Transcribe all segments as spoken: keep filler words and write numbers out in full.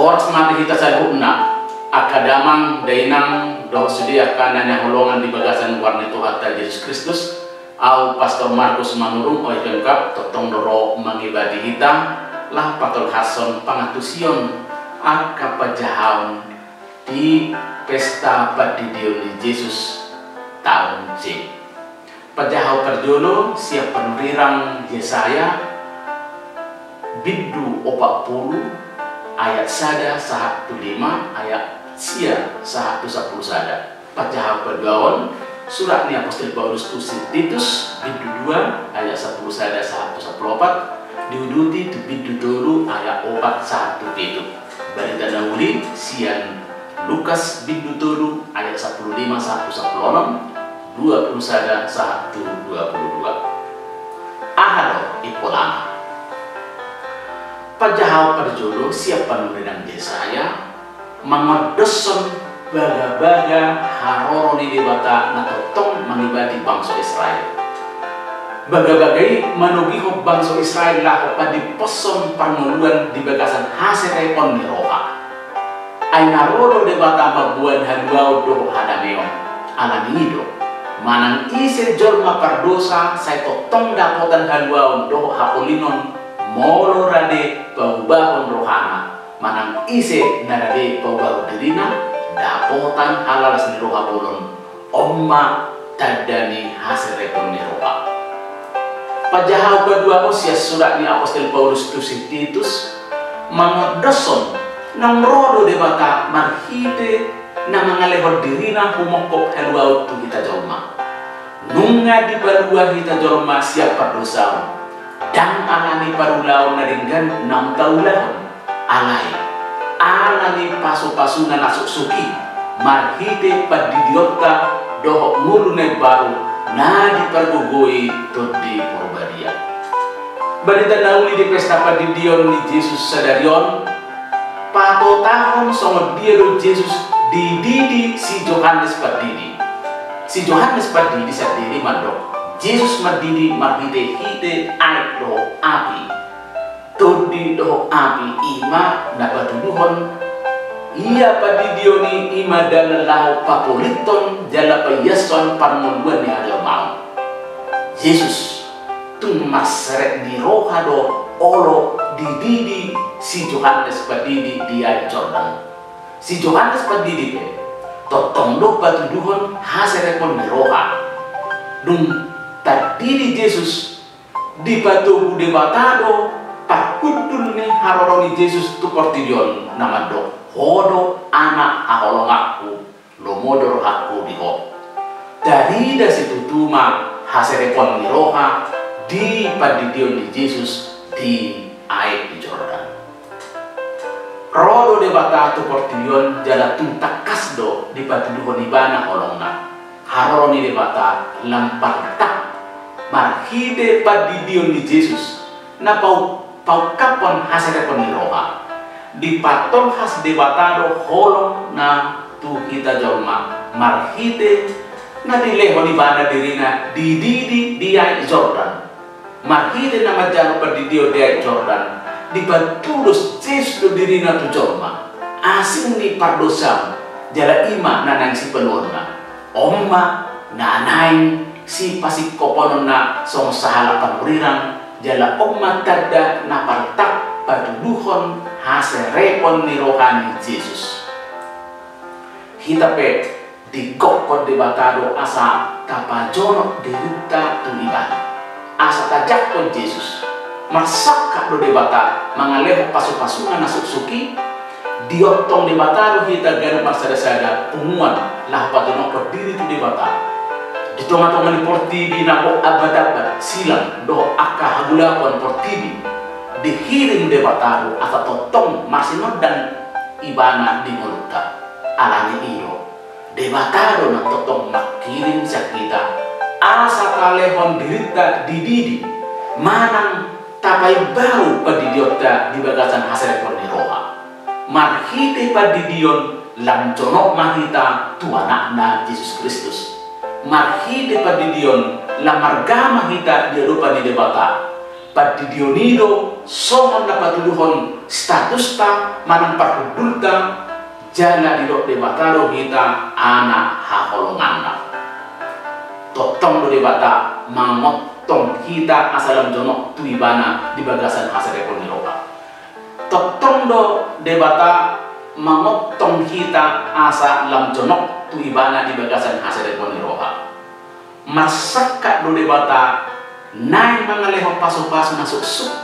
Horas ma di hita saluhutna, angka damang, dainang, dohot sude angka na hinaholongan di bagasan goar ni Tuhanta Jesus Kristus. Ahu Pastor Markus Manurung, O I P M Cup, tongtong do ro mangibati hita, laho patolhashon pangantusion angka panjahaon di pesta pandidion ni Jesus taon C. Panjahaon parjolo sian panurirang Jesaya, bindu opat pulu, ayat sada sahat tu lima, ayat sia sahat tu sampulu sada. Panjahaon paduahon, surat ni apostel Paulus tu si Titus, bindu dua, ayat sampulu sada sahat tu sampulu opat, diuduti tu bindu tolu, ayat opat sahat tu pitu. Barita na uli sian Lukas, bindu tolu, ayat sampulu lima sahat tu sampulu onom, dua pulu sada sahat tu dua pulu dua. Aha do impolana? Panjahaon parjolo sian panurirang Jesaya, mangondoshon bagabaga haroro ni Debata na tongtong mangibati bangso Israel. Bagabaga i manogihon bangso Israel laho padimposhon parngoluan di bagasan haserepon ni roha. Ai na ro do Debata mamboan haluaon dohot hadameon. Alani i do, manang ise jolma pardosa sai tongtong dapotan haluaon dohot hapolinon, molo rade paubahon rohana. Manang ise na rade paubahon dirina, dapotan halalas ni roha bolon. On ma tanda ni haserepon ni roha. Panjahaon paduahon sian surat ni apostel Paulus tu si Titus, mangondoshon naung ro do Debata marhite na mangalehon dirina humongkop haluaon tu hita jolma. Nunga dipalua hita jolma sian pardosaon, ndang alani parulaon na denggan naung taulahon. Alai, alani pasupasuna na suksuk i, marhite pandidionta dohot ngolu na imbaru na dipargogoi Tondi Porbadia. Barita na uli di pesta pandidion ni Jesus sadari on, patotahon songon dia do Jesus dididi si Johannes Pandidi. Si Johannes Pandidi sandiri mandok, Jesus mandidi marhitehite aek dohot api. Tondi dohot api i ma na patuduhon ia pandidion i, i ma dalan laho papolithon jala paiashon parngoluan ni hajolmaon. Jesus tung marseret ni roha do olo dididi si Johannes Pandidi di aek Jordan. Si Johannes Pandidi pe tongtong do patuduhon haserepon ni roha. Dung tardidi Jesus, dipatogu Debata do parhundul ni haroro ni Jesus tu portibi on na mandok, Ho do Anak haholonganku, lomo do rohangku di Ho. Tarida situtu ma haserepon ni roha di pandidion ni Jesus di aek di Jordan. Ro do Debata tu portibi on jala tung tangkas do dipatuduhon Ibana holongna. Haroro ni Debata lam partak marhite pandidion ni Jesus na pau-, paungkaphon haserepon ni roha. Dipatolhas Debata do holongna tu hita jolma marhite na dilehon Ibana dirina dididi di aek Jordan. Marhite na manjalo pandidion di aek Jordan, dipatudos Jesus do dirina tu jolma. Asing ni pardosaon, jala i ma na naeng sipaluaonna. On ma na naeng sipasingkopononna songon sahalak panurirang, jala on ma tanda na partak patuduhon haserepon ni roha ni Jesus. Hita pe digokhon Debata do asa tapajonok dirinta tu Ibana. Asa tajangkon Jesus. Marsangkap do Debata mangalehon pasupasuna na suksuk i. Diontong Debata do hita ganup marsadasada punguan laho pajonokhon diri tu Debata. Di tongatonga ni portibi na gok ambatambat, silang dohot angka hagulapan portibi, dihirim Debata do asa tongtong marsinondang Ibana di ngolunta. Alani i do, Debata do na tongtong mangkirim sian hita asa talehon dirinta dididi manang tapaimbaru pandidionta di bagasan haserepon ni roha. Marhite pandidion lam jonok ma hita tu Anakna Jesus Kristus. Marhite pandidion lam marga ma hita di adopan ni Debata. Pandidion i do songon na patuduhon statusta manang parhundulta, jala didok Debata do hita anak haholonganna. Tongtong do Debata mangontong hita asa lam jonok tu Ibana di bagasan haserepon ni roha. Tongtong do Debata mangontong hita asa lam jonok tu Ibana di bagasan haserepon ni roha. Marsangkap do Debata naeng mangalehon pasupasu na suksuk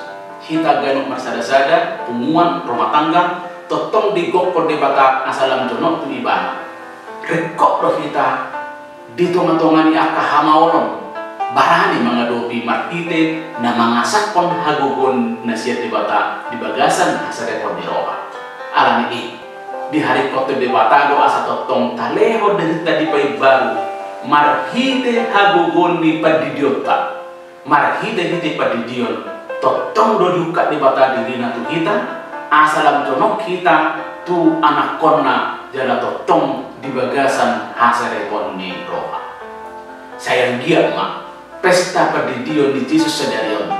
hita ganup marsada-sada, punguan, rumah tangga, tongtong digokhon Debata asa lam jonok tu Ibana. Ringkot do hita di tonga-tonga ni angka hamaolon, barani mangadopi marhite na mangasahon hagogoon na sian Debata di bagasan haserepon ni roha. Alani i, diharingkothon Debata do asa tongtong talehon dirinta dipaimbaru marhite hagogoon ni pandidionta. Marhite-hite pandidion, tongtong do diungkap Debata dirina tu hita, asa lam jonok hita tu anakkonna jala tongtong di bagasan haserepon ni roha. Sai anggiat ma pesta pandidion ni Jesus sadari on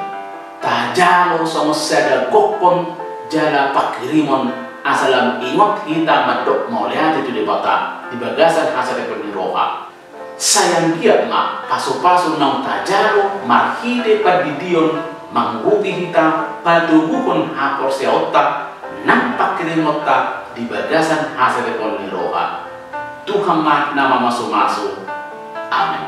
tajalo songon sada gokhon jala panghirimon asa lam ingot hita mandok mauliate tu Debata di bagasan haserepon ni roha. Sai anggiat ma pasupasu naung tajalo marhite pandidion mangurupi hita patoguhon haporseaonta nang panghirimonta di bagasan haserepon ni roha. Tuhan ma na mamasu-masu. Amen.